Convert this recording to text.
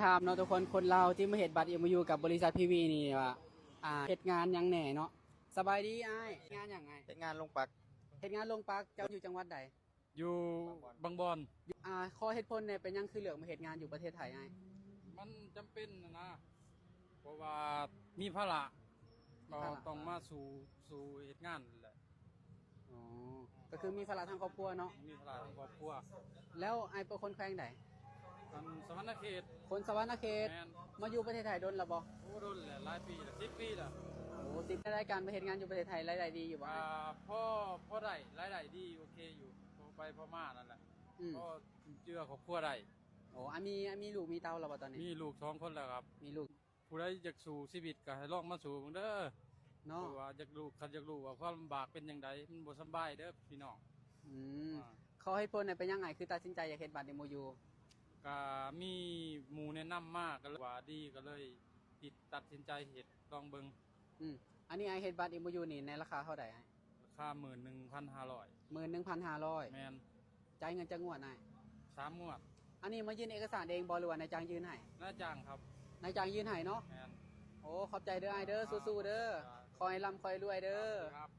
ຖາມເນາະທຸກຄົນ ຄົນລາວທີ່ມາເຮັດບັດເອັມໂອຢູກັບບໍລິສັດພີວີນີ້ວ່າ ອ່າ ເຮັດງານຫຍັງແດ່ເນາະ? ສະບາຍດີອ້າຍ ເຮັດງານຫຍັງອ້າຍ? ເຮັດງານໂລງປັກ. ເຮັດງານໂລງປັກ. ເຈົ້າຢູ່ຈັງຫວັດໃດ? ຢູ່ບາງບ່ອນ. ອ່າ ຂໍເຫດຜົນແດ່ ເປັນຫຍັງຄືເລືອກມາເຮັດງານຢູ່ປະເທດໄທອ້າຍ? ມັນຈຳເປັນຫັ້ນນະ ເພາະວ່າມີພາລະ ມີພາລະ ກໍຕ້ອງມາສູ້ ສູ້ເຮັດງານແຫຼະ. ອໍ ກໍຄືມີພາລະທາງຄອບຄົວເນາະ? ມີພາລະທາງຄອບຄົວ. ແລ້ວອ້າຍເປັນຄົນແຂວງໃດ? ອັນສະຫວັນນະເຂດ. ຄົນສະຫວັນນະເຂດ. ແມ່ນ. ມາຢູ່ປະເທດໄທດົນແລ້ວບໍ່? ໂອ້ ດົນແລ້ວ ຫຼາຍປີແລ້ວ ສິບປີແລ້ວ. ໂອ້ ສິບ ໃນລາຍການມາເຮັດງານຢູ່ປະເທດໄທ ລາຍໄດ້ດີຢູ່ບໍ່? ກໍພໍ ພໍໄດ້ ລາຍໄດ້ດີ ໂອເຄຢູ່ ພໍໄປພໍມານັ້ນແຫຼະ. ອືມ ພໍຈຸນເຈືອຄອບຄົວໄດ້. ໂອ້ ອາ ມີ ອາ ມີລູກມີເຕົ້າແລ້ວບໍ່ຕອນນີ້? ມີລູກສອງຄົນແລ້ວຄັບ. ມີລູກ ຜູ້ໃດຢາກສູ້ຊີວິດກໍໃຫ້ລອງມາສູ້ເບິ່ງເດີເນາະ ເພາະວ່າຢາກຮູ້ ຄັນຢາກຮູ້ວ່າຄວາມລຳບາກເປັນຈັ່ງໃດ ມັນບໍ່ສຳບາຍເດີພີ່ນ້ອງ. ອືມ ອ່າ ຂໍເຫດຜົນແດ່ ເປັນຫຍັງອ້າຍຄືຕັດສິນໃຈຢາກເຮັດບັດເອັມໂອຢູ? ກະມີໝູ່ແນະນຳມາ ກໍເລີຍວ່າດີ ກໍເລີຍຕິດ ຕັດສິນໃຈເຮັດລອງເບິ່ງ. ອືມ ອັນນີ້ອ້າຍເຮັດບັດເອັມໂອຢູນີ້ໃນລາຄາເທົ່າໃດອ້າຍ? ລາຄາໝື່ນໜຶ່ງພັນຫ້າຮ້ອຍ. ໝື່ນໜຶ່ງພັນຫ້າຮ້ອຍ. ແມ່ນ. ຈ່າຍເງິນຈັກງວດອ້າຍ? ສາມງວດ. ອັນນີ້ມາຍື່ນເອກະສານເອງບໍ່ ຫຼືວ່ານາຍຈ້າງຍື່ນໃຫ້? ນາຍຈ້າງຄັບ. ນາຍຈ້າງຍື່ນໃຫ້ເນາະ? ແມ່ນ. ໂອ້ ຂອບໃຈເດີອ້າຍເດີ ສູ້ໆເດີ. ຂໍໃຫ້ລ່ຳຂໍໃຫ້ລວຍເດີ. ຄັບ.